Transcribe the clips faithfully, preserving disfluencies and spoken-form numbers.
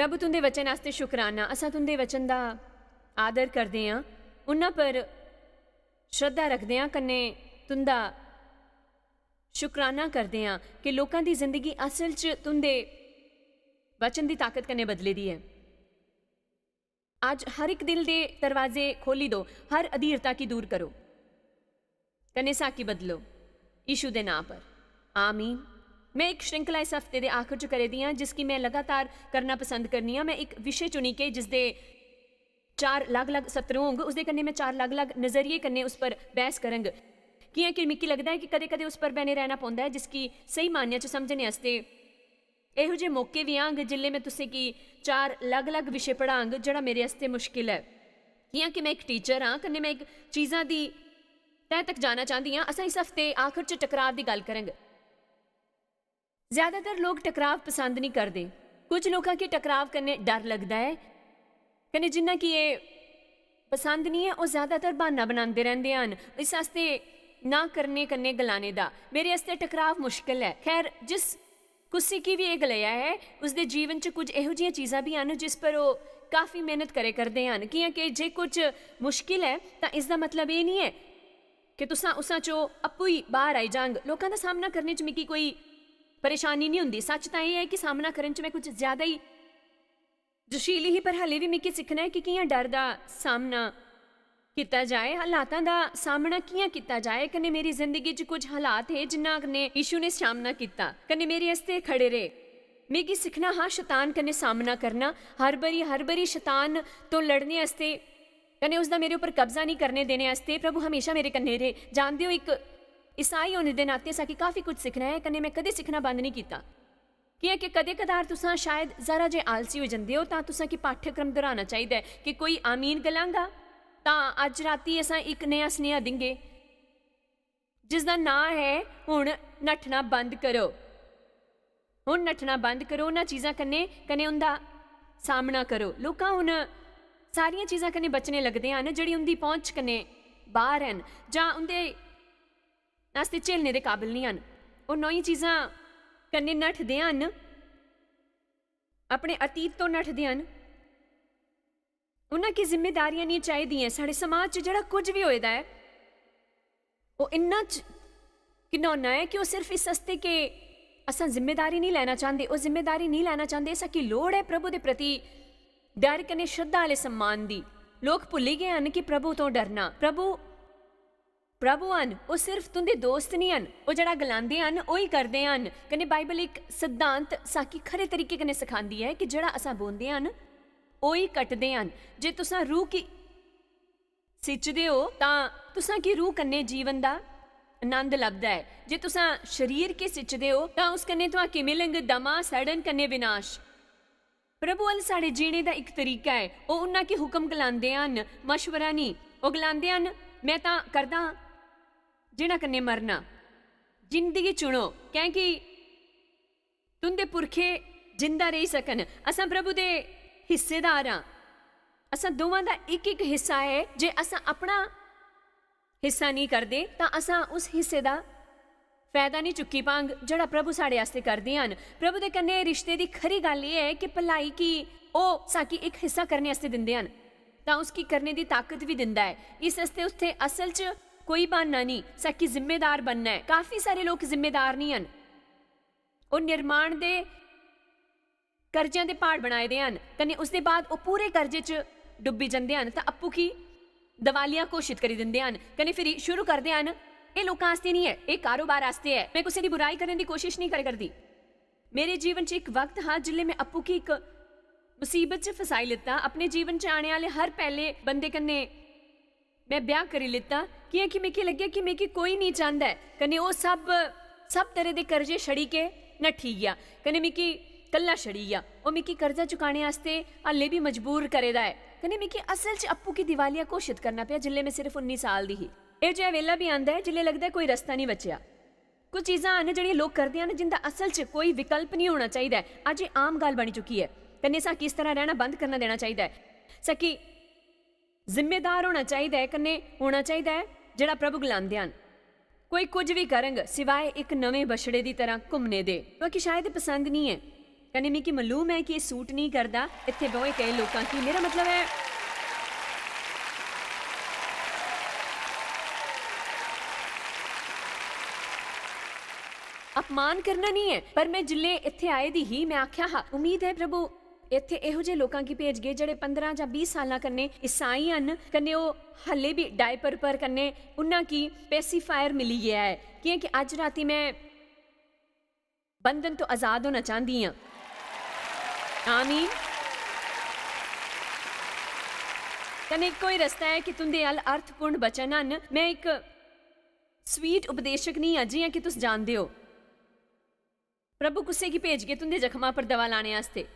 प्रभु, तुं'दे वचन आस्तै शुकराना। असां तुं'दे वचन दा आदर करदे आं, उन्हां पर श्रद्धा रखदे आं, कन्नै तुं'दा शुकराना करदे आं कि लोकां दी जिंदगी असल च तुं'दे वचन दी ताकत कन्नै बदली दी ऐ। अज्ज हर इक दिल दे दरवाजे खोली दो, हर अधीरता गी दूर करो, कन्नै साकी बदलो यीशु दे नां पर। आमीन। मैं इक श्रृंखला इस हफ्ते दे आखिर च करे दी आं, जिसगी मैं लगातार करना पसंद करनी आं। मैं इक विशे चुनी के जिसदे चार अलग-अलग सत्र होंग, उसदे कन्नै मैं चार अलग-अलग नजरिये कन्नै उस पर बहस करंग। कि'यां कि मिगी लगदा ऐ कि कदें-कदें उस पर बने रहना पौंदा ऐ, जिसगी स्हेई मायने च समझने आस्तै। एहो जे मौके बी आंग जिसलै मैं तुसें गी चार अलग-अलग विशे पढ़ांग, जेह्ड़ा मेरे आस्तै मुश्किल ऐ। कि'यां कि मैं इक टीचर आं, कन्नै मैं इक चीजां दी तह तक जाना चांह्दी आं। असां इस हफ्ते आखिर च टकराव दी गल्ल करंग। ज्यादातर लोक टकराव पसंद निं करदे। कुछ लोकां गी टकराव कन्नै डर लगदा ऐ, कन्नै जिन्ना कि एह् पसंद निं ऐ, ओह् ज्यादातर ब्हान्ना बनांदे रैंह्दे हन। इस आस्तै ना करने कन्नै गलाने दा, मेरे आस्तै टकराव मुश्कल ऐ। खैर, जिस कुसै गी बी एह् गलाया ऐ, उसदे जीवन च कुछ एहो जिहियां चीजां बी हन जिस पर ओह् काफी मेहनत करे करदे हन, कि'यां कि जे कुछ मुश्किल ऐ तां इसदा मतलब एह् निं ऐ कि तुसां उसां चो आपूं ई बाह्र आई जांग। लोकां दा सामना करने च मिगी कोई परेशानी निं होंदी। सच्च तां एह् ऐ कि सामना करने च में कुछ ज्यादा ही जोशीली ही, पर हाल्ली बी मिगी सिक्खना ऐ कि कि'यां डर दा सामना कीता जाए, हालातां दा सामना कि'यां कीता जाए। कन्नै मेरी जिंदगी च कुछ हालात हे जिन्ना कन्नै यीशु ने सामना कीता, कन्नै मेरे आस्तै खड़े रेह्। मिगी सिक्खना हा शतान कन्नै सामना करना, हर बारी, हर बारी शतान तो लड़ने आस्तै, कन्नै उसदा मेरे उप्पर कब्जा निं करने देने आस्तै। प्रभु हमेशा मेरे कन्नै रेह्। जानदे ओ, इक ईसाई होने दे नाते असां गी काफी कुछ सिक्खना ऐ, कन्नै में कदें सिक्खना बंद निं कीता। कि'यां कि कदें-कदार तुसां शायद जरा जे आलसी होई जंदे ओ, तां तुसां गी पाठ्यक्रम दोहराना चाहिदा ऐ कि कोई आमीन गलांगा, तां अज्ज रातीं असां इक नेहा सनेहा दिंगे, जिसदा नांऽ ऐ, "हुन नट्ठना बंद करो।" हुन नट्ठना बंद करो उन्हां चीजां कन्नै, कन्नै उं'दा सामना करो। लोकां हुन सारियां चीजां कन्नै बचने लगदे हन जेह्ड़ी उं'दी पहुंच कन्नै बाह्र हन जां उं'दे आस्तै झेलने दे काबल निं हन। ओह् नौई चीजां कन्नै नठदे हन, अपने अतीत तो नठदे हन। उन्हां गी जिम्मेदारियां निं चाहिदियां। साढ़े समाज च जेह्ड़ा कुछ बी होए दा ऐ, ओह् इन्ना च घिनौना ऐ कि ओह् सिर्फ इस आस्तै कि असां जिम्मेदारी निं लैना चांह्दे। ओह् जिम्मेदारी निं लैना चांह्दे। असां गी लोड़ ऐ प्रभु दे प्रति डर कन्नै श्रद्धा आह्ले सम्मान दी। लोक भुल्ली गे हन कि प्रभु तो डरना। प्रभु, प्रभु हन, ओह् सिर्फ तुं'दे दोस्त निं हन। ओह् जेह्ड़ा गलांदे हन, ओही करदे हन। कन्नै बाइबल इक सिद्धांत साकी खरे तरीके कन्नै सखांदी ऐ कि जेह्ड़ा असां बोंदे हन, ओही कटदे हन। जे तुसां रूह गी सिचदे ओ, तां तुसां गी रूह कन्नै जीवन दा आनंद लभदा ऐ। जे तुसां शरीर गी सिचदे ओ, तां उस कन्नै तुहां की मिलंग? दमा, सड़न कन्नै विनाश। प्रभु अल साढ़े जीने दा इक तरीका ऐ। ओह् उन्हां गी हुक्म गलांदे हन, मशवरा निं। ओह् गलांदे हन, "में तां करदा हां जिन्हां कन्नै मरना।" जिंदगी चुनो, कैंह् कि तुं'दे पुरखे जिंदा रेही सकन। असां प्रभु दे हिस्सेदार आं। असां दोवां दा इक-इक हिस्सा ऐ। जे असां अपना हिस्सा निं करदे, तां असां उस हिस्से दा फैदा निं चुक्की पांग, जेह्ड़ा प्रभु साढ़े आस्तै करदे हन। प्रभु दे कन्नै रिश्ते दी खरी गल्ल एह् ऐ कि भलाई गी ओह् साकी इक हिस्सा करने आस्तै दिंदे हन, तां उसगी करने दी ताकत बी दिंदा ऐ। इस आस्तै उत्थै असल च कोई ब्हान्ना निं, साकी जिम्मेदार बनना ऐ। काफी सारे लोक जिम्मेदार निं हन। ओह् निर्माण दे कर्जें दे प्हाड़ बनाए दे हन, कन्नै उसदे बाद ओह् पूरे कर्जे च डुब्बी जंदे हन, तां अप्पू गी दिवालिया घोशित करी दिंदे हन, कन्नै फिरी शुरू करदे हन, "एह् लोकां आस्तै निं ऐ, एह् कारोबार आस्तै ऐ।" में कुसै दी बुराई करने दी कोशिश निं करै करदी। मेरे जीवन च इक वक्त हा, जिसलै में अप्पू गी इक मुसीबत च फसाई लैता। अपने जीवन च आने आह्ले हर पैह्ले बंदे कन्नै में ब्याह् करी लैता, कि'यां कि मिगी लग्गेआ कि मिगी कोई निं चांह्दा ऐ। कन्नै ओह् सब, सब तरह दे कर्जे छड़ी के नट्ठी गेआ, कन्नै मिगी कल्ला छड़ी गेआ। ओह् मिगी कर्जा चुकाने आस्तै हाल्ले बी मजबूर करे दा ऐ। कन्नै मिगी असल च अप्पू गी दिवालिया घोशत करना पेआ, जिसलै में सिर्फ उन्नी साल दी ही। एह् जेहा बेल्ला बी आंदा ऐ, जिसलै लगदा ऐ कोई रस्ता निं बचेआ। कुछ चीजां हन जेह्ड़ियां लोक करदे हन, जिंदा असल च कोई विकल्प निं होना चाहिदा ऐ। अज्ज एह् आम गल्ल बनी चुकी ऐ। कन्नै साकी इस तरह रैह्ना बंद करना देना चाहिदा ऐ। साकी जिम्मेदार होना चाहिदा ऐ, कन्नै होना चाहिदा ऐ जेह्ड़ा प्रभु गलांदे हन। कोई कुछ बी करंग सिवाए इक नमें बछड़े दी तरह घुम्मने दे, क्योंकि शायद पसंद निं ऐ। कन्नै मिगी मालूम ऐ कि एह् सूट नेईं करदा इत्थै बौहे केईं लोकां गी। मेरा मतलब ऐ, अपमान करना नेईं ऐ, पर में जिल्लै इत्थै आए दी ही, में आखेआ हा, "उम्मीद ऐ प्रभु, इत्थै एहो जे लोकां गी भेजगे जेह्ड़े पंदरां जां बीह् सालां कन्नै ईसाई हन, कन्नै ओह् हल्ले बी डायपर पर कन्नै उन्ना गी पेसिफायर मिली गेआ ऐ, कि'यां कि अज्ज रातीं में बंधन तो आजाद होना चांह्दी आं।" आमीन। कन्नै इक्को ही रस्ता ऐ कि तुं'दे अल अर्थपूर्ण वचन हन। में इक स्वीट उपदेशक निं आं, जि'यां कि तुस जानदे ओ। प्रभु कुसै गी भेजगे तुं'दे जख्मां पर दवा लाने आस्तै,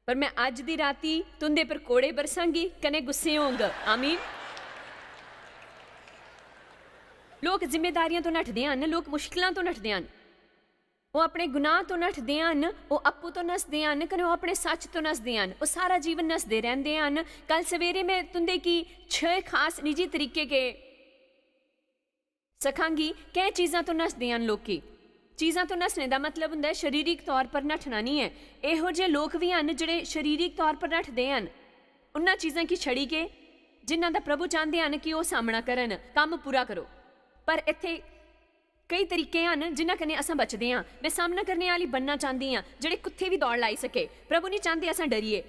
पर में अज्ज दी राती तुं'दे पर कोड़े बरसांगी कन्नै गुस्से होंग। आमीन। लोक जिम्मेदारियां तो नठदे हन, लोक मुश्किलां तो नठदे हन, ओह् अपने गुनाह तो नठदे हन, ओह् अप्पू तो नसदे हन, कन्नै ओह् अपने सच तो नसदे हन, ओह् सारा जीवन नसदे रैंह्दे हन। कल सवेरे में तुं'दे गी छे खास निजी तरीके के सखांगी, कैं चीजां तो नसदे हन लोकी। चीजां तो नसने दा मतलब हुंदा ऐ शरीरिक तौर पर नठना निं ऐ। एहो जे लोक बी हन जेह्ड़े शरीरिक तौर पर नठदे हन, उन्ना चीजां गी छड़ी के जिन्ना दा प्रभु चांह्दे हन कि ओह् सामना करन, कम्म पूरा करो। पर इत्थै केई तरीके हन जिन्ना कन्नै असां बचदे आं। में सामना करने आह्ली बनना चांह्दी आं जेह्ड़े कुत्थै बी दौड़ लाई सके। प्रभु निं चांह्दे असां डरिये।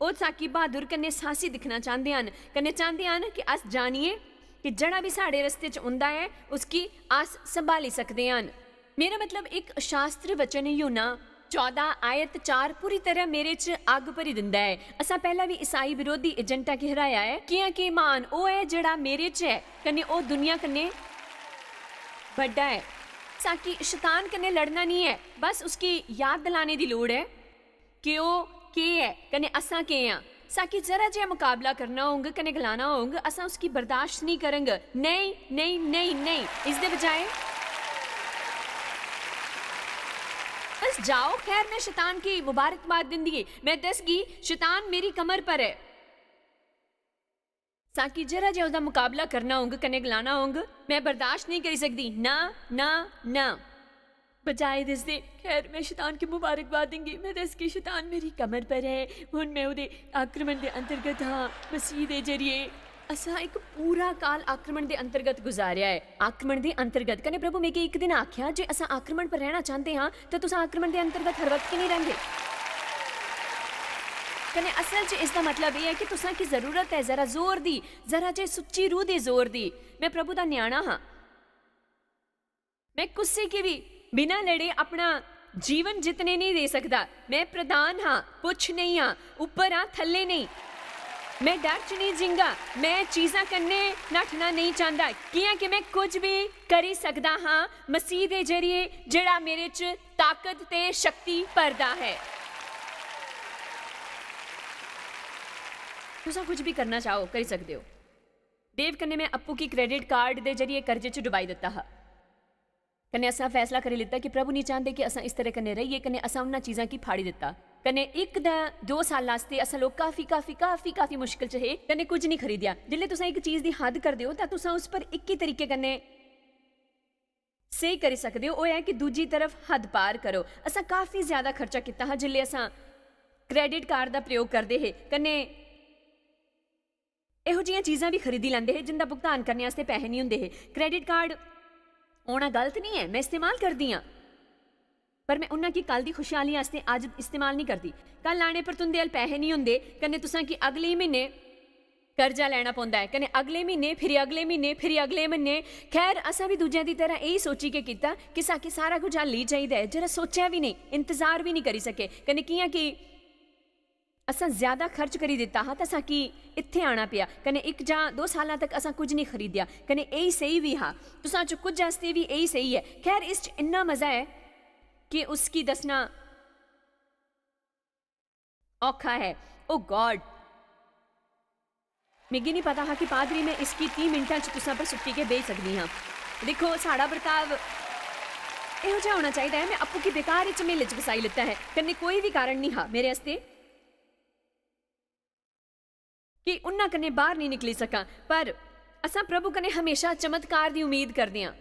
ओह् साकी बहादुर कन्नै साहसी दिक्खना चांह्दे हन, कन्नै चांह्दे हन कि अस जानिये कि जेह्ड़ा बी साढ़े रस्ते च औंदा ऐ, उसगी अस संभाली सकदे हन। मेरा मतलब, इक शास्त्र वचन यूहन्ना चौदां आयत चार पूरी तरह मेरे च अग्ग भरी दिंदा ऐ। असां पैह्ला बी ईसाई विरोधी एजेंटा गी हराया ऐ, कि'यां कि म्हान ओह् ऐ जेह्ड़ा मेरे च ऐ, कन्नै ओह् दुनिया कन्नै बड्डा ऐ। साकी शतान कन्नै लड़ना निं ऐ, बस उसगी याद दिलाने दी लोड़ ऐ कि ओह् केह् ऐ, कन्नै असां केह् आं। साकी जरा जेहा मकाबला करना होंग, कन्नै गलाना होंग, असां उसगी बर्दाश्त नेईं करंग। नेईं, नेईं, नेईं, नेईं। इसदे बजाए, बस जाओ। खैर, में शतान गी मुबारकबाद दिंदी, में दसगी, शतान मेरी कमर पर ऐ। साकी जरा जेहा उसदा मकाबला करना होंग, कन्नै गलाना होंग, "में बर्दाश्त नेईं करी सकदी, ना, ना, ना।" बजाए दसदे, "खैर, में शतान गी मुबारकबाद दिंगी, में दसगी, शतान मेरी कमर पर ऐ, हुन में ओह्दे आक्रमण दे अंतर्गत हां, मसीह दे जरिए।" असां इक पूरा काल आक्रमण दे अंतर्गत गुजारेआ ऐ। आक्रमण दे अंतर्गत, कन्नै प्रभु मिगी इक दिन आखेआ जे असां आक्रमण पर रैह्ना चांह्दे हां, ते तुस आक्रमण दे अंतर्गत हर वक्त की निं रैंह्दे? कन्नै असल च इसदा मतलब एह् ऐ कि तुसां की जरूरत ऐ जरा जोर दी, जरा जे सुच्ची रूह दे जोर दी। में प्रभु दा ञ्याणा हां। में कुसै गी बी बिना लड़े अपना जीवन जितने नेईं देई सकदा। में प्रधान हां, पुच्छ नेईं हां, उप्पर हां, थल्ले नेईं। में डर च नेईं जींगा, में चीजां कन्नै नठना नेईं चांह्दा, कि'यां कि में कुछ बी करी सकदा हां मसीह दे जरिए, जेह्ड़ा मेरे च ताकत ते शक्ति भरदा ऐ। तुसां कुछ बी करना चाहो, करी सकदे ओ। देव कन्नै में अप्पू गी क्रेडिट कार्ड दे जरिए कर्जे च डुबाई दित्ता हा। कन्नै असां फैसला करी लित्ता कि प्रभु निं चांह्दे कि असां इस तरह कन्नै रहिए, कन्नै असां उन्हां चीजां गी फाड़ी दित्ता। कन्नै इक दा दो साल आस्तै असां लोक काफी, काफी, काफी, काफी मुश्किल च हे, कन्नै कुछ निं खरीदेआ। जिसलै तुसां इक चीज दी हद करदे ओ, तां तुसां उस पर इक्की तरीके कन्नै स्हेई करी सकदे ओ, ओह् ऐ कि दूजी तरफ हद पार करो। असां काफी ज्यादा खर्चा कीता हा जिसलै असां क्रेडिट कार्ड दा प्रयोग करदे हे, कन्नै एहो जिहियां चीजां बी खरीदी लैंदे हे जिंदा भुगतान करने आस्तै पैहे निं होंदे हे। क्रेडिट कार्ड होना गलत निं ऐ, में इस्तेमाल करदी आं, पर में उन्हां गी कल दी खुशहाली आस्तै अज्ज इस्तेमाल निं करदी। कल आने पर तुं'दे अल पैहे निं होंदे, कन्नै तुसां गी अगले म्हीने कर्जा लैना पौंदा ऐ, कन्नै अगले म्हीने, फिरी अगले म्हीने, फिरी अगले म्हीने। खैर, असां बी दूजें दी तरह एही सोची के कीता कि साकी सारा कुछ हल्ली चाहिदा ऐ, जेह्ड़ा सोचेआ बी नेईं, इंतजार बी नेईं करी सके। कन्नै कि'यां कि असां ज्यादा खर्च करी दित्ता हा, तां साकी इत्थै आना पेआ। कन्नै इक जां दो सालां तक असां कुछ नेईं खरीदेआ, कन्नै एही स्हेई बी हा। तुसां च कुछ आस्तै बी एही स्हेई ऐ। खैर, इस च इन्ना मजा ऐ कि उसगी दस्सना औखा ऐ। ओ गॉड, मिगी निं पता हा कि पादरी, में इसगी तीह् मिंटां च तुसां पर सुट्टी के बेही सकदी हां। दिक्खो, साढ़ा बर्ताव एहो जेहा होना चाहिदा ऐ। में अप्पू गी बेकार इच झमेले च फसाई लैता ऐ, कन्नै कोई बी कारण निं हा मेरे आस्तै कि उन्ना कन्नै बाह्र निं निकली सकां। पर असां प्रभु कन्नै हमेशा चमत्कार दी उम्मीद करदे आं।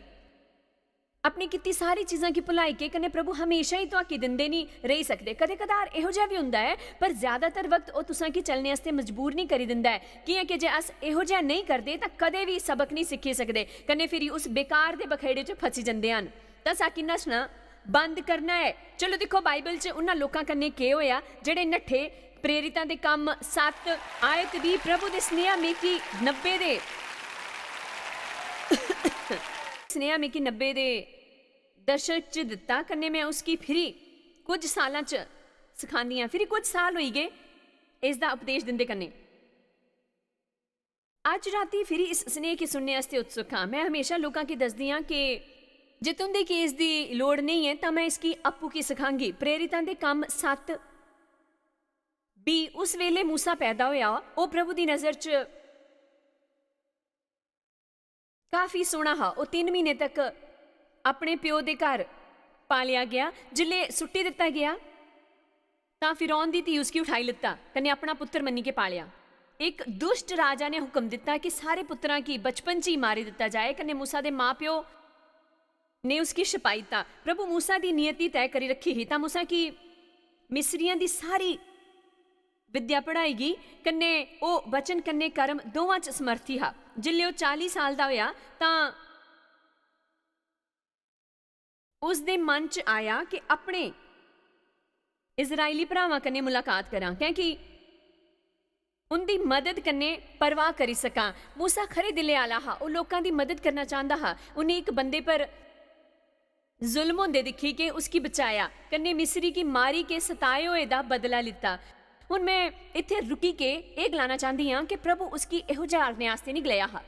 अपनी कीती सारी चीजां गी भुलाई के कन्नै प्रभु हमेशा ही तुआकी दिंदे निं रेही सकदे। कदें कदार एहो जेहा बी होंदा ऐ, पर ज्यादातर वक्त ओह् तुसां गी चलने आस्तै मजबूर निं करी दिंदा ऐ, कि'यां कि जे अस एहो जेहा नेईं करदे तां कदें बी सबक निं सिक्खी सकदे, कन्नै फिरी उस बेकार दे बखेड़े च फसी जंदे हन। तां साकी नस्सना बंद करना ऐ। चलो दिक्खो, बाइबल च उन्हां लोकां कन्नै केह् होएआ जेह्ड़े नट्ठे। प्रेरितां दे कम्म सत्त, आयत बीह्, प्रभु दे स्नेहा मिगी नब्बे दे स्नेहा मिगी नब्बे दे दशक च दित्ता, कन्नै में उसगी फिरी कुछ सालां च सखांदी आं। फिरी कुछ साल होई गे इसदा उपदेश दिंदे कन्नै। अज्ज रातीं फिरी इस स्नेह गी सुनने आस्तै उत्सुक आं। में हमेशा लोकां गी दसदी आं कि जे तुं'दे गी इसदी लोड़ नेईं ऐ, तां में इसगी आपूं की सखांगी। प्रेरितां दे कम्म सत्त बी, उस वेले मूसा पैदा होया। ओह् प्रभु दी नजर च काफी सोह्ना हा। ओह् तिन्न म्हीने तक अपने प्यो दे घर पालेआ गेआ। जिसलै सुट्टी दित्ता गेआ, तां फिरौन दी धी उसगी उठाई लैता कन्नै अपना पुत्तर मन्नी के पालेआ। इक दुष्ट राजा ने हुक्म दित्ता कि सारे पुत्तरां गी बचपन च ही मारी दित्ता जाए, कन्नै मूसा दे मां-प्यो ने उसगी छपाई दित्ता। प्रभु मूसा दी नियति तय करी रखी ही, तां मूसा गी मिस्रियां दी सारी विद्या पढ़ाई गेई, कन्नै ओह् वचन कन्नै कर्म दोवां च समर्थी हा। जिसलै ओह् चाली साल दा होया, तां उसदे मन च आया कि अपने इस्राएली भ्रावां कन्नै मुलाकात करां, कैंह् कि उं'दी मदद कन्नै परवाह करी सकां। मूसा खरे दिलै आह्ला हा, ओह् लोकां दी मदद करना चांह्दा हा। उन्नै इक बंदे पर जुल्म होंदे दिक्खी के उसगी बचाया, कन्नै मिस्री गी मारी के सताए होए दा बदला लित्ता। हुन में इत्थै रुकी के एह् गलाना चांह्दी आं कि प्रभु उसगी एहो जेहा आखने आस्तै निं गलाया हा।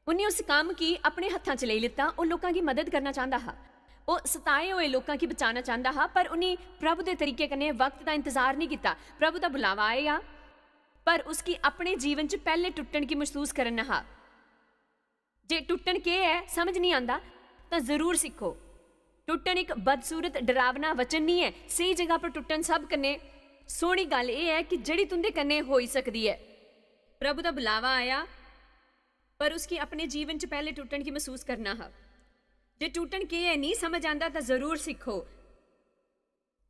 उन्नै उस कम्म गी अपने हत्थां च लेई लैता। ओह् लोकां गी मदद करना चांह्दा हा, ओह् सताए होए लोकां गी बचाना चांह्दा हा, पर उन्नै प्रभु दे तरीके कन्नै वक्त दा इंतजार निं कीता। प्रभु दा बुलावा आया, पर उसगी अपने जीवन च पैह्ले टुट्टन गी मसूस करना हा। जे टुट्टन केह् ऐ समझ निं आंदा, तां जरूर सिक्खो। टुट्टन इक बदसूरत, डरावना वचन निं ऐ। स्हेई जगह पर टुट्टन सब कन्नै सोह्नी गल्ल एह् ऐ कि जेह्ड़ी तुं'दे कन्नै होई सकदी ऐ। प्रभु दा बुलावा आया, पर उसगी अपने जीवन च पैह्ले टुट्टन गी मसूस करना हा। जे टुट्टन केह् ऐ नेईं समझ आंदा, तां जरूर सिक्खो।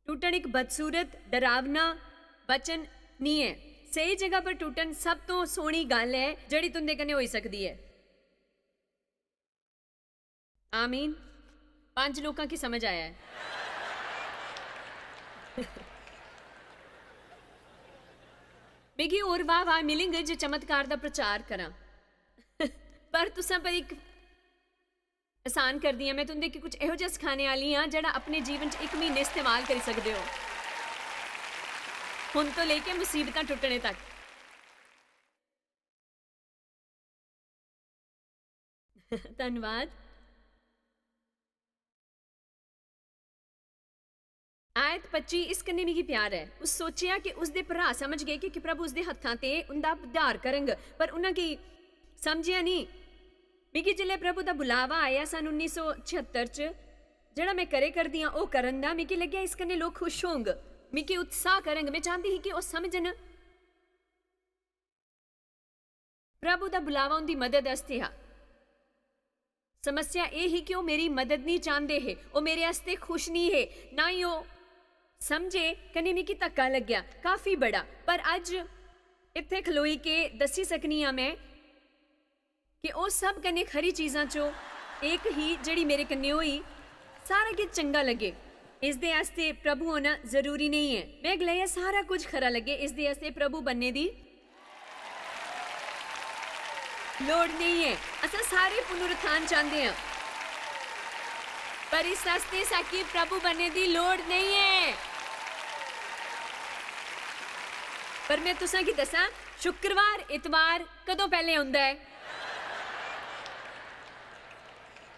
टुट्टन इक बदसूरत, डरावना वचन निं ऐ। स्हेई जगह पर टुट्टन सब तों सोह्नी गल्ल ऐ जेह्ड़ी तुं'दे कन्नै होई सकदी ऐ। आमीन। पंज लोकां गी समझ आया ऐ। मिगी होर वाह-वाह मिलग जे चमत्कार दा प्रचार करां। पर तुसां पर इक एहसान करदी आं, में तुं'दे गी कुछ एहो जेहा सखाने आह्ली आं जेह्ड़ा अपने जीवन च इक म्हीने इस्तेमाल करी सकदे ओ, हुन तो लेइयै मुसीबतां टुट्टने तक। धन्नवाद। आयत पच्ची इस कन्नै मिगी प्यार ऐ। उस सोचेआ कि उसदे भ्राऽ समझ गे कि, कि प्रभु उसदे हत्थां ते उं'दा उद्धार करंग, पर उ'न्ना की समझेआ निं। मिगी जिसलै प्रभु दा बुलावा आया सन उन्नी सौ छेहत्तर च, जेह्ड़ा में करे करदी आं, ओह् करन दा, मिगी लग्गेआ इस कन्नै लोक खुश होंग, मिगी उत्साह करंग। में चांह्दी ही कि ओह् समझन। प्रभु दा बुलावा उं'दी मदद आस्तै हा। समस्या एह् ही कि ओह् मेरी मदद निं चांह्दे हे, ओह् मेरे आस्तै खुश निं हे, ना ही ओह् समझे, कन्नै मिगी धक्का लग्गेआ, काफी बड़ा। पर अज्ज इत्थै खलोई के दस्सी सकनी आं में कि ओह् सब कन्नै खरी चीजां चो इक ही जेह्ड़ी मेरे कन्नै होई। सारा किश चंगा लग्गे, इसदे आस्तै प्रभु होना जरूरी नेईं ऐ। में गलाया, सारा कुछ खरा लग्गे, इसदे आस्तै प्रभु बनने दी लोड़ नेईं ऐ। असां सारे पुनरुत्थान चांह्दे आं, पर इस आस्तै साकी प्रभु बनने दी लोड़ नेईं ऐ। पर में तुसां गी दस्सां, शुक्रवार, इतवार कदों पैह्लें औंदा ऐ?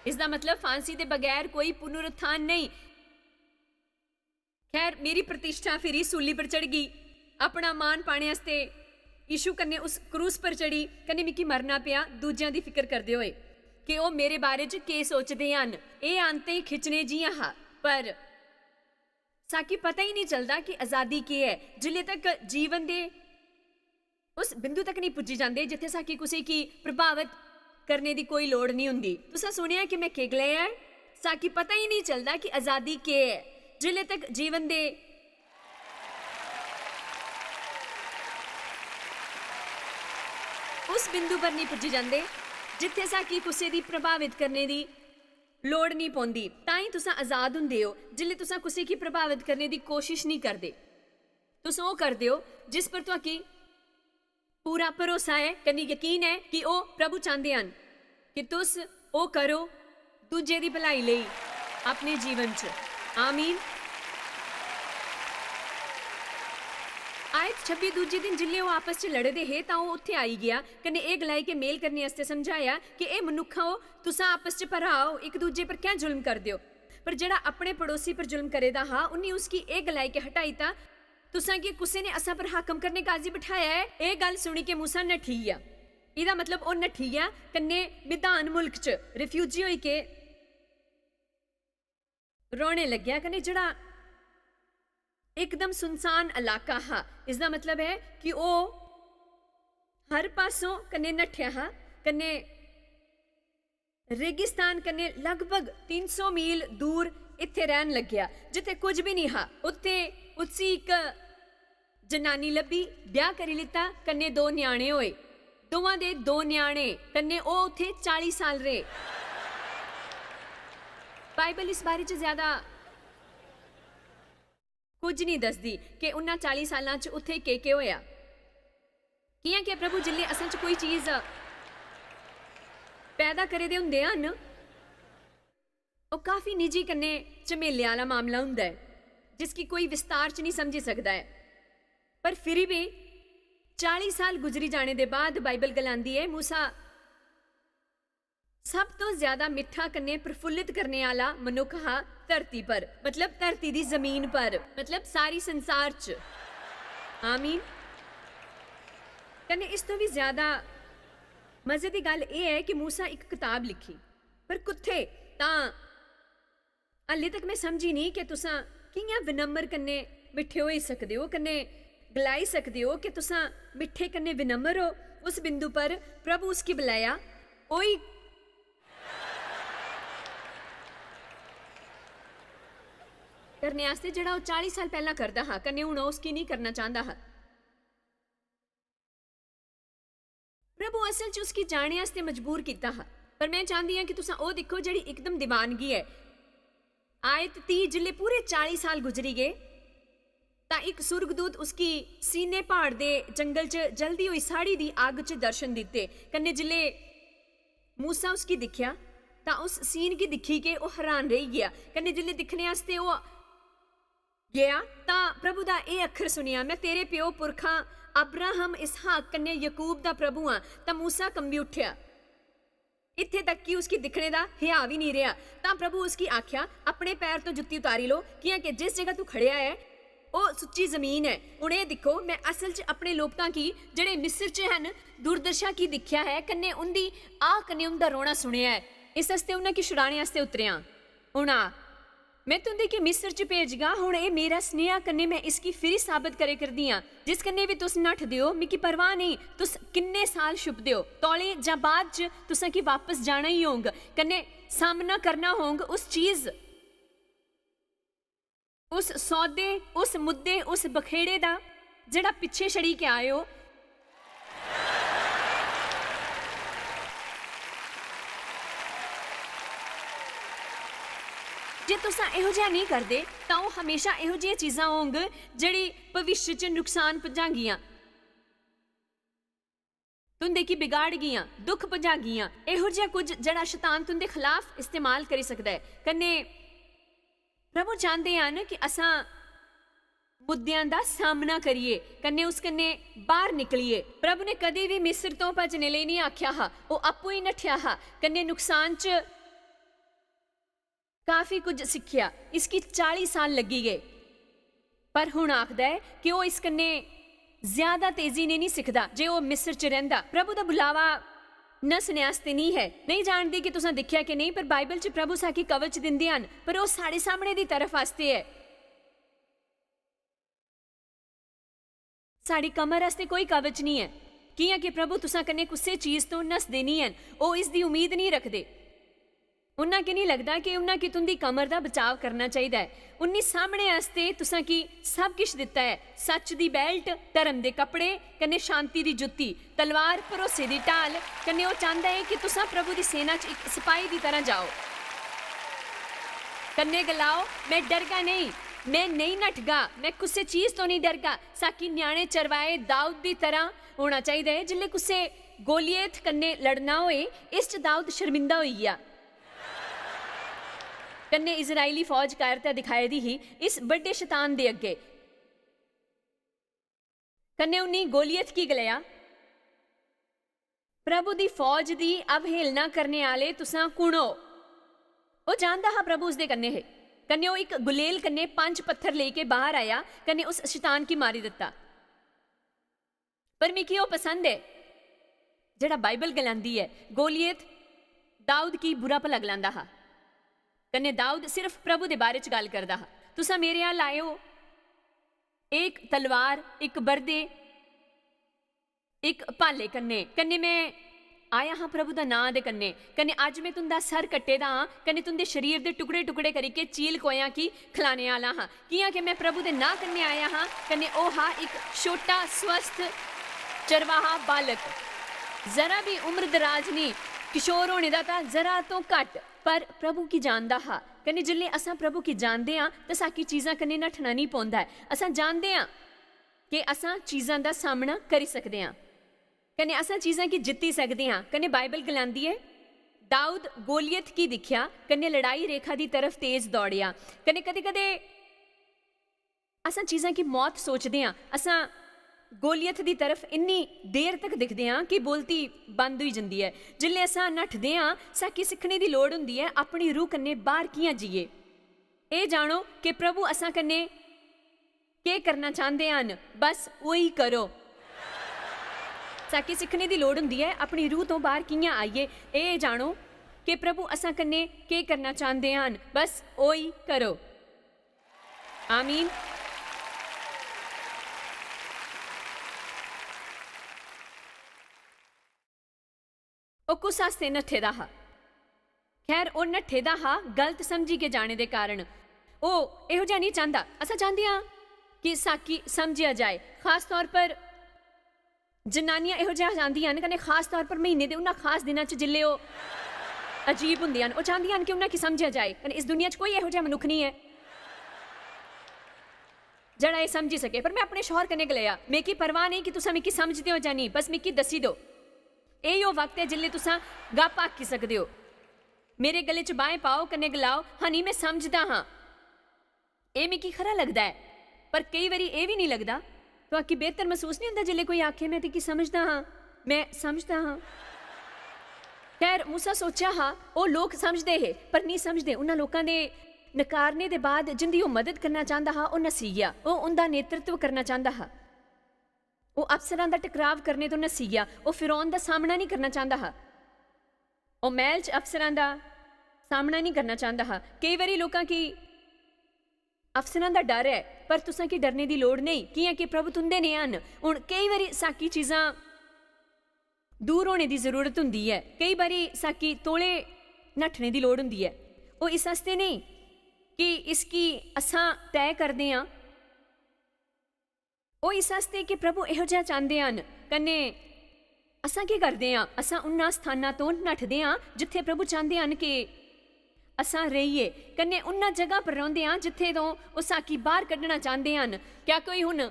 इसदा मतलब फांसी दे बगैर कोई पुनरुत्थान नेईं। खैर, मेरी प्रतिष्ठा फिरी सूली पर चढ़गी। अपना मान पाने आस्तै यीशु कन्नै उस क्रूस पर चढ़ी, कन्नै मिगी मरना पेआ दूजेआं दी फिकर करदे होए कि ओह् मेरे बारे च केह् सोचदे हन। एह् आंतें खिच्चने जि'यां हा, पर साकी पता ही निं चलदा कि अजादी केह् ऐ, जिल्ले तक जीवन दे उस बिंदु तक निं पुज्जी जांदे जित्थै साकी कुसै गी प्रभावत करने दी कोई लोड़ निं होंदी। तुसें सुनेआ कि में केह् गलाया ऐ? साकी पता ही नहीं चलदा कि आजादी केह् ऐ। जिसले तक जीवन दे उस बिंदु पर नहीं पुज्जी जंदे जित्थै साकी कुसै दी प्रभावित करने दी लोड़ नहीं पौंदी, तां ही तुसां आजाद हुंदे ओ। जिसले तुसां कुसै गी प्रभावित करने दी कोशिश नहीं करदे, तुस ओह् करदे ओ जिस पर तुआकी पूरा भरोसा ऐ, कन्नै यकीन ऐ कि ओह् प्रभु चांह्दे हन कि तुस ओह् करो दूजे दी भलाई लेई अपने जीवन च। आमीन। आयत छब्बी, दूजे दिन जिसलै ओह् आपस च लड़े दे हे, तां ओह् उत्थै आई गेआ कन्नै एह् गलाई के मेल करने आस्तै समझाया कि "एह् मनुक्खो, तुसां आपस च भ्राऽ ओ, इक दूजे पर कैं जुल्म करदे ओ?" पर जेह्ड़ा अपने पड़ोसी पर जुल्म करे दा हा, उन्नी उसगी एह् गलाई के हटाई दित्ता, "तुसां गी कुसै ने असां पर हाकम करने काजी बठाया ऐ?" एह् गल्ल सुनी के मूसा नट्ठी गेआ। एह्दा मतलब ओह् नट्ठी गेआ कन्नै मिधान मुल्क च रिफ्यूजी होई के रौह्ने लग्गेआ, कन्नै जेह्ड़ा इकदम सुनसान इलाका हा, इसदा मतलब ऐ कि ओह् हर पासों कन्नै नट्ठेआ हा, कन्नै रेगिस्तान कन्नै लगभग तिन्न सौ मील दूर इत्थै रैह्न लग्गेआ, जित्थै कुछ बी निं हा। उत्थै उसी इक जनानी लब्भी, ब्याह् करी लैता, कन्नै दो ञ्याणे होए। दोवां दे दो ञ्याणे, कन्नै ओह् उत्थै चाली साल रेह्। बाइबल इस बारे च ज्यादा कुछ निं दसदी कि उन्ना चाली सालां च उत्थै केह्-केह् होआ। कि'यां के प्रभु जिसलै असें च कोई चीज पैदा करे दे हुंदे हन, ओह् काफी निजी कन्नै झमेले आह्ला मामला हुंदा ऐ, जिसगी कोई विस्तार च निं समझी सकदा ऐ। पर फिरी बी चाली साल गुजरी जाने दे बाद बाइबल गलांदी ऐ, "मूसा सब तों ज्यादा मिट्ठा कन्नै प्रफुल्लित करने आह्ला मनुक्ख हा धरती पर, मतलब धरती दी जमीन पर, मतलब सारी संसार च।" आमीन। कन्नै इस तों बी ज्यादा मजे दी गल्ल एह् ऐ कि मूसा इक कताब लिखी, पर कुत्थै? तां हल्ले तक में समझी निं कि तुसां कि'यां विनम्र कन्नै मिट्ठे होई सकदे ओ, कन्नै गलाई सकदे ओ कि तुसां मिट्ठे कन्नै विनम्र ओ। उस बिंदु पर प्रभु उसगी बलाया, ओही करने आस्तै जेह्ड़ा ओह् चाली साल पैह्लां करदा हा, कन्नै हून ओह् उसगी निं करना चांह्दा हा। प्रभु असल च उसगी जाने आस्तै मजबूर कीता हा। पर में चांह्दी आं कि तुसां ओह् दिक्खो जेह्ड़ी इकदम दीवानगी ऐ। आयत तीह, जिसलै पूरे चाली साल गुजरी गे, तां इक सुर्गदूत उसगी सीनै प्हाड़ दे जंगल च जलदी होई साड़ी दी अग्ग च दर्शन दित्ते। कन्नै जिसलै मूसा उसगी दिक्खेआ, तां उस सीन गी दिक्खी के ओह् हैरान रेही गेआ। कन्नै जिसलै दिक्खने आस्तै ओह् गेआ, तां प्रभु दा एह् अक्खर सुनेआ, "में तेरे प्यो पुरखां अब्राहम, इसहाक कन्नै यकूब दा प्रभु आं।" तां मूसा कंबी उट्ठेआ। इत्थें तक कि उसगी दिक्खने दा हया बी नेईं रेहा। तां प्रभु उसगी आखेआ, "अपने पैर तो जुत्ती उतारी लो, कि'यां के जिस जगह तू खड़ेआ ऐ, ओह् सुच्ची जमीन ऐ। हुन एह् दिक्खो, में असल च अपने लोकां गी, जेह्ड़े मिस्र च हन, दुर्दशा गी दिक्खेआ ऐ, कन्नै उं'दी आह् कन्नै उं'दा रोना सुनेआ ऐ। इस आस्तै उ'नें गी छुड़ाने आस्तै उतरेआं। हुन आ, में तुं'दे गी मिस्र च भेजगा। हुन एह् मेरा सनेहा कन्नै में इसगी फिरी साबत करे करदी आं। जिस कन्नै बी तुस नठदे ओ, मिगी परवाह नेईं, तुस किन्ने साल छुपदे ओ, तौले जां बाद च तुसें गी बापस जाना ही होंग, कन्नै सामना करना होंग उस चीज, उस सौदे, उस मुद्दे, उस बखेड़े दा, जेह्ड़ा पिच्छें छड़ी के आए ओ। जे तुस एहो जेहा नेईं करदे, तां ओह् हमेशा एहो जेहियां चीजां होंग, जेह्ड़ी भविष्य च नुकसान पजांगियां, तुं'दे गी बिगाड़गियां, दुख पजागियां, एहो जेहा कुछ जेह्ड़ा शैतान तुं'दे खलाफ इस्तेमाल करी सकदा ऐ। कन्नै प्रभु चांह्दे हन कि असां मुद्देआं दा सामना करिए, कन्नै उस कन्नै बाह्र निकलिए। प्रभु ने कदें बी मिस्र तों भजने लेई निं आखेआ हा, ओह् आपूं ही नठेआ हा, कन्नै नुकसान च काफी कुछ सिक्खेआ। इसगी चाली साल लग्गी गे, पर हुन आखदा ऐ कि ओह् इस कन्नै ज्यादा तेजी ने निं सिखदा जे ओह् मिस्र च रैंह्दा। प्रभु दा बुलावा नसने आस्तै निं है। नेईं जानदी कि तुसां दिक्खेआ कि नेईं, पर बाइबल च प्रभु साकी कवच दिंदे हन, पर ओह् साढ़े सामने दी तरफ आस्तै ऐ। साढ़ी कमर आस्तै कोई कवच निं ऐ, कि'यां कि प्रभु तुसां कन्नै कुसै चीज तों नसदे निं हैन, ओह् इस दी उम्मीद निं रखदे। उन्ना की निं लगदा कि उन्ना की तुंदी कमर दा बचाव करना चाहिदा ऐ? उन्नी सामने आस्तै तुसां की सब किश दित्ता ऐ, सच्च दी बेल्ट, धर्म दे कपड़े, कन्नै शांति दी जुत्ती, तलवार, भरोसे दी ढाल, कन्नै ओह् चांह्दा ऐ कि तुसां प्रभु दी सेना च इक सपाही दी तरह जाओ। कन्नै गलाओ, "में डरगा नेईं, में नेईं नठगा, में कुसै चीज तो नेईं डरगा।" साकी ञ्याणे चरवाए दाऊद दी तरह होना चाहिदा ऐ। जिसलै कुसै गोलियत कन्नै लड़ना होए, इस च दाऊद शर्मिंदा होई गेआ। कन्नै इजरायली फौज कायरता दिखाई दी ही इस बड्डे शैतान दे अग्गे। कन्नै उन्नी गोलियत की गलाया, "प्रभु दी फौज दी अवहेलना करने आह्ले तुसां कुण ओ?" ओह् जानदा हा प्रभु उसदे कन्नै हे। कन्नै ओह् इक गुलेल कन्नै पंज पत्थर लेई के बाहर आया, कन्नै उस शैतान की मारी दित्ता। पर मिगी ओह् पसंद ऐ जेह्ड़ा बाइबल गलांदी ऐ, गोलियत दाऊद की बुरा भला गलांदा हा, कन्नै दाऊद सिर्फ प्रभु दे बारे च गल्ल करदा हा। "तुसां मेरे अल्ल आए ओ, एक तलवार, इक बरदे, इक भाले कन्नै, कन्नै में आया हां प्रभु दा नां दे कन्नै, कन्नै अज्ज में तुंदा सर कट्टे दा हां, कन्नै तुंदे शरीर दे टुकड़े-टुकड़े करिके चील कोयां की खलाने आह्ला हां, कि'यां कि में प्रभु दे नां कन्नै आया हां।" कन्नै ओह् हा इक छोटा स्वस्थ चरवाहा बालक, जरा भी उम्र दराज नेईं, किशोर होने दा तां जरा तो घट्ट, पर प्रभु की जानदा हा। कन्नै जिसलै असां प्रभु की जानदे आं, तां साकी चीजां कन्नै नठना नेईं पौंदा ऐ। असां जानदे आं कि असां चीजां दा सामना करी सकदे आं, कन्नै असां चीजां गी जित्ती सकदे आं। कन्नै बाइबल गलांदी ऐ, "दाऊद गोलियत गी दिक्खेआ, कन्नै लड़ाई रेखा दी तरफ तेज दौड़ेआ।" कन्नै कदें-कदें असां चीजां गी मौत सोचदे आं, असां गोलियत दी तरफ इन्नी देर तक दिखदे आं कि बोलती बंद होई जंदी ऐ। जिसलै असां नठदे आं, साकी सिक्खने दी लोड़ होंदी ऐ, अपनी रूह कन्नै बाहर कि'यां जीए। एह् जानो कि प्रभु असां कन्नै केह् करना चांह्दे हन, बस ओही करो। साकी सिक्खने दी लोड़ होंदी ऐ, अपनी रूह तो बाहर कि'यां आइए। एह् जानो कि प्रभु असां कन्नै केह् करना चांह्दे हन, बस ओही करो। आमीन। ओह् कुस आस्तै नट्ठे दा हा? खैर, ओह् नट्ठे दा हा गलत समझी के जाने दे कारण। ओह् एहो जेहा नेईं चांह्दा। असां चांह्दे आं कि साकी समझेआ जाए। खास तौर पर जनानियां एहो जेहा चांह्दियां न, कन्नै खास तौर पर म्हीने दे उन्ना खास दिनां च जिसलै ओह् अजीब होंदियां न, ओह् चांह्दियां न कि उन्ना की समझेआ जाए। कन्नै इस दुनिया च कोई एहो जेहा मनुक्ख नेईं ऐ जेह्ड़ा एह् समझी सके। पर में अपने शौहर कन्नै गलाया, "मिगी परवाह नेईं कि तुसां मिगी समझदे ओ जां नेईं, बस मिगी दस्सी दो। एह् ओह् वक्त ऐ जिसलै तुसां गप्प आखी सकदे ओ।" मेरे गले च बाहें पाओ कन्नै गलाओ, "हनी, में समझदा हां, एह् मिगी खरा लगदा ऐ।" पर केई बारी एह् बी नेईं लगदा। तुआकी बेहतर मसूस नेईं होंदा जिसलै कोई आखे, "में तुगी समझदा हां, में समझदा हां"? खैर, मूसा सोचेआ हा, ओह् लोक समझदे हे, पर नेईं समझदे। उन्हां लोकां दे नकारने दे बाद जिंदी ओह् मदद करना चांह्दा हा, ओह् नस्सी गेआ। ओह् उंदा नेतृत्व करना चांह्दा हा। ओह् अफसरां दा टकराव करने तो नस्सी गेआ। ओह् फिरौन दा सामना नेईं करना चांह्दा हा। ओह् मैह्ल च अफसरां दा सामना नेईं करना चांह्दा हा। केई बारी लोकां गी अफसरां दा डर ऐ, पर तुसां गी डरने दी लोड़ नेईं, कि'यां कि प्रभु तुं'दे ने हन। हुन केई बारी साकी चीजां दूर होने दी जरूरत होंदी ऐ, केई बारी साकी तौले नट्ठने दी लोड़ होंदी ऐ। ओह् इस आस्तै नेईं कि इसगी असां तय करदे आं, ओह् इस आस्तै कि प्रभु एहो जेहा चांह्दे हन। कन्नै असां केह् करदे आं? असां उन्ना स्थाना तो नठदे आं जित्थै प्रभु चांह्दे हन कि असां रेहिए, कन्नै उन्ना जगह पर रौंह्दे आं जित्थै तो ओह् साकी बाहर कड्ढना चांह्दे हन। क्या कोई हुन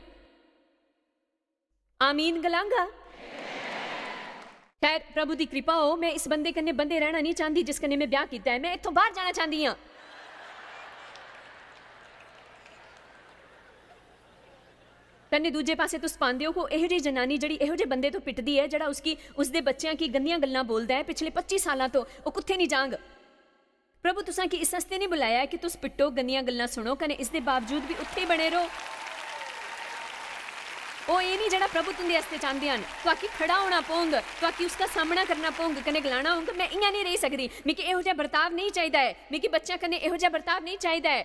आमीन गलांगा? खैर, प्रभु दी कृपा हो, में इस बंदे कन्नै बंधे रैह्ना नेईं चांह्दी जिस कन्नै में ब्याह कीता ऐ। में इत्थों बाहर जाना चांह्दी आं। कन्नै दूजे पासै तुस पांदे ओ कि एहो जेही जनानी जेह्ड़ी एहो जेह् बंदे तो पिटदी ऐ, जेह्ड़ा उसगी, उसदे बच्चेआं गी गंदियां गल्लां बोलदा ऐ पिछले पच्ची सालां तो, ओह् कुत्थै निं जांग? प्रभु तुसां गी इस आस्तै निं बुलाया ऐ कि तुस पिट्टो, गंदियां गल्लां सुनो कन्नै इसदे बावजूद बी उत्थै ही बने रहो। ओह् एह् निं जेह्ड़ा प्रभु तुं'दे आस्तै चांह्दे हन। तुआकी खड़ा होना पौंग, तुआकी उसदा सामना करना पौंग कन्नै गलाना होंग, "में इ'यां निं रेही सकदी, मिगी एहो जेहा बर्ताव नेईं चाहिदा ऐ, मिगी बच्चें कन्नै एहो जेहा बर्ताव नेईं चाहिदा ऐ।"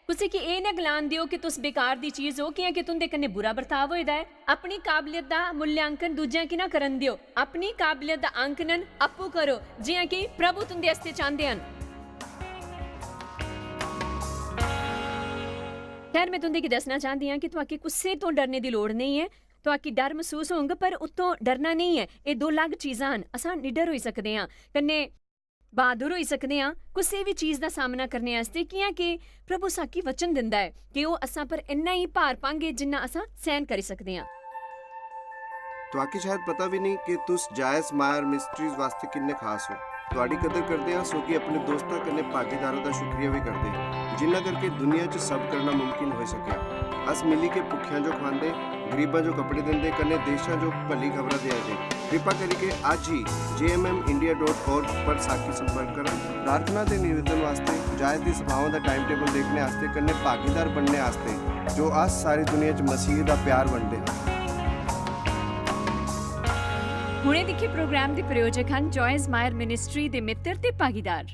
कुसै गी एह् ना गलान देओ कि तुस बेकार दी चीज ओ, कि'यां कि तुं'दे कन्नै बुरा बर्ताव होए दा ऐ। अपनी काबलियत दा मूल्यांकन दूजेआं गी ना करन देओ। अपनी काबलियत दा आंकलन आपूं करो, जि'यां कि प्रभु तुं'दे आस्तै चांह्दे हन। खैर, में तुं'दे गी दस्सना चांह्दी आं कि तुआकी कुसै तो डरने दी लोड़ नेईं ऐ। तुआकी डर मसूस होंग, पर उत्थों डरना नेईं ऐ। एह् दो अलग चीजां न। असां निडर होई सकदे आं, कन्नै बहादुर होई सकदे आं कुसै बी चीज दा सामना करने आस्तै, कि'यां कि प्रभु साकी वचन दिंदा ऐ कि ओह् असां पर इन्ना ही भार पांगे जिन्ना असां सैह्न करी सकदे आं। तुआकी शायद पता भी नहीं कि तुस जायज मायर मिस्ट्रीज वास्ते किन्ने खास हो। तुआडी कदर करदे आं, सोगी अपने दोस्तां कन्नै भागीदारां दा शुक्रिया भी करदे, जिन्ना करके दुनिया च सब करना मुमकिन होई सकेआ। अस मिली के भुक्खेआं जो खवांदे, गरीबां जो कपड़े दिंदे, कन्नै देशां जो भली खबरां देआ दे। कृपा करिके अज्ज ही J M M India dot org पर साकी संपर्क करो। प्रार्थना ते निवेदन वास्ते, जायज दी सभाओं दा टाइम टेबल देखने आस्ते, कन्नै भागीदार बनने आस्ते, जो अस सारी दुनिया च मसीह दा प्यार बंडदे हां। हुणे दिक्खे प्रोग्राम दे प्रायोजक हन जॉयज मायर मिनिस्ट्री दे मित्र ते भागीदार।